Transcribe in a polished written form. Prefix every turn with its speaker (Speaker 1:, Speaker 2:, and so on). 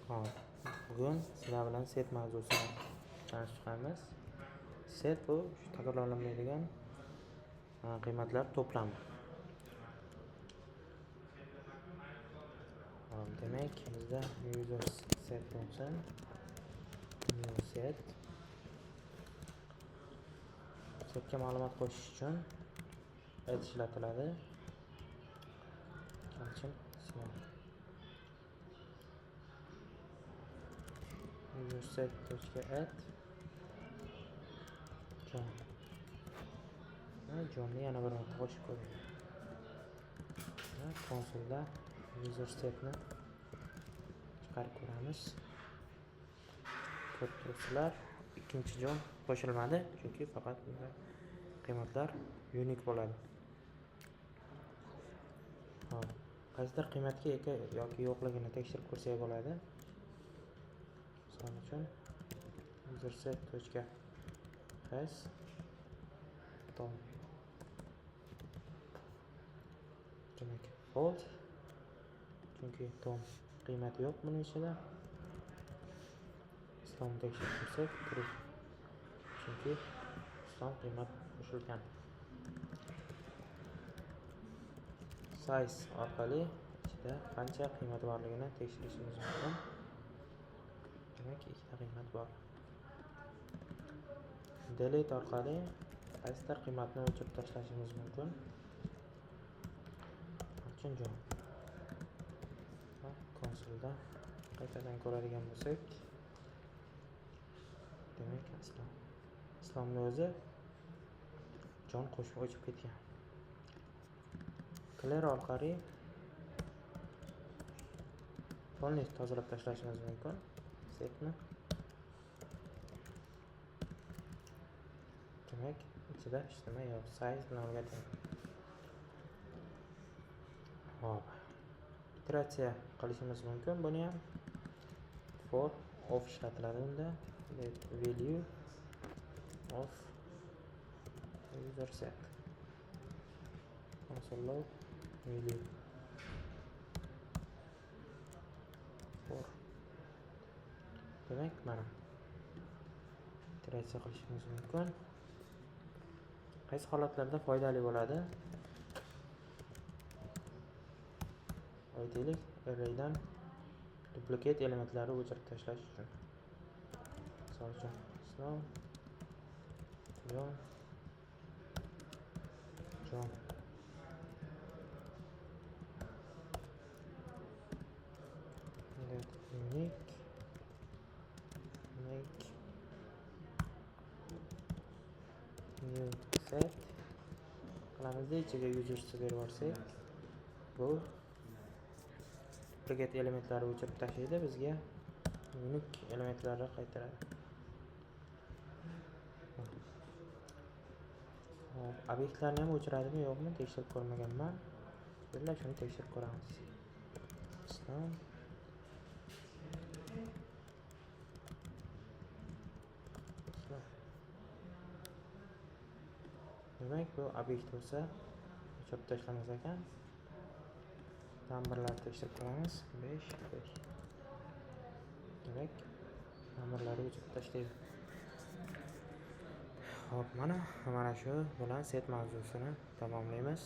Speaker 1: Hop, bugun sizlar bilan set mavzusini tanishib chiqamiz. Set bu shu takrorlanmaydigan qiymatlar to'plami. Hop, demak, bizda user set bo'lsin. New set. Setga ma'lumot qo'shish uchun add ishlatiladi. Misol uchun user set .add John. Johnni yana bir marta qo'shib ko'raylik. Konsolda user setni chiqarib ko'ramiz. Ko'rib turibsizlar, ikkinchi John qo'shilmadi, chunki faqat bunda qiymatlar unique bo'ladi. Hop, qaysidir qiymatga ega yoki yo'qligini tekshirib ko'rsak bo'ladi. Misol uchun user set .has Tom. Demak, false, chunki Tom qiymati yo'q buning ichida. Islomni tekshirib ko'rsak, true, chunki islom qiymat qo'shilgan. Size orqali ichida qancha qiymat borligini tekshirishimiz mumkin. Demak, ikkita qiymat bor. Delete orqali qaysidir qiymatni o'chirib tashlashimiz mumkin. Uchun John. Konsolda qaytadan ko'radigan bo'lsak, demak, Islomning o'zi John qo'shib o'chib ketgan. Clear orqali polni tozalab tashlashimiz mumkin setni. Demak, ichida hech nima yo'q. Size nolga teng. Hop. Iteratsiya qilishimiz mumkin buni ham. For of ishlatiladi unda. Let value of user set. Console log value for. Demak, mana iteratsiya qilishimiz mumkin. Qaysi holatlarda foydali bo'ladi? Aytaylik, arraydan duplicate elementlarni o'chirib tashlash uchun. Misol uchun, Islom, John, John. Let unique make new set qilamizda, ichiga usersni berib yuborsak, bu duplicate elementlarni o'chirib tashlaydi, bizga unique elementlarni qaytaradi. Hop, obyektlarni ham o'chiradimi yo'qmi tekshirib ko'rmaganman. Birga shuni tekshirib ko'ramiz. Islom, Islom. Demak, bu obyekt bo'lsa o'chirib tashlamas ekan. Numberlarni tekshirib ko'ramiz. 5 5. Demak, numberlarni o'chirib tashlaydi. Hop, mana shu bilan set mavzusini tamomlaymiz.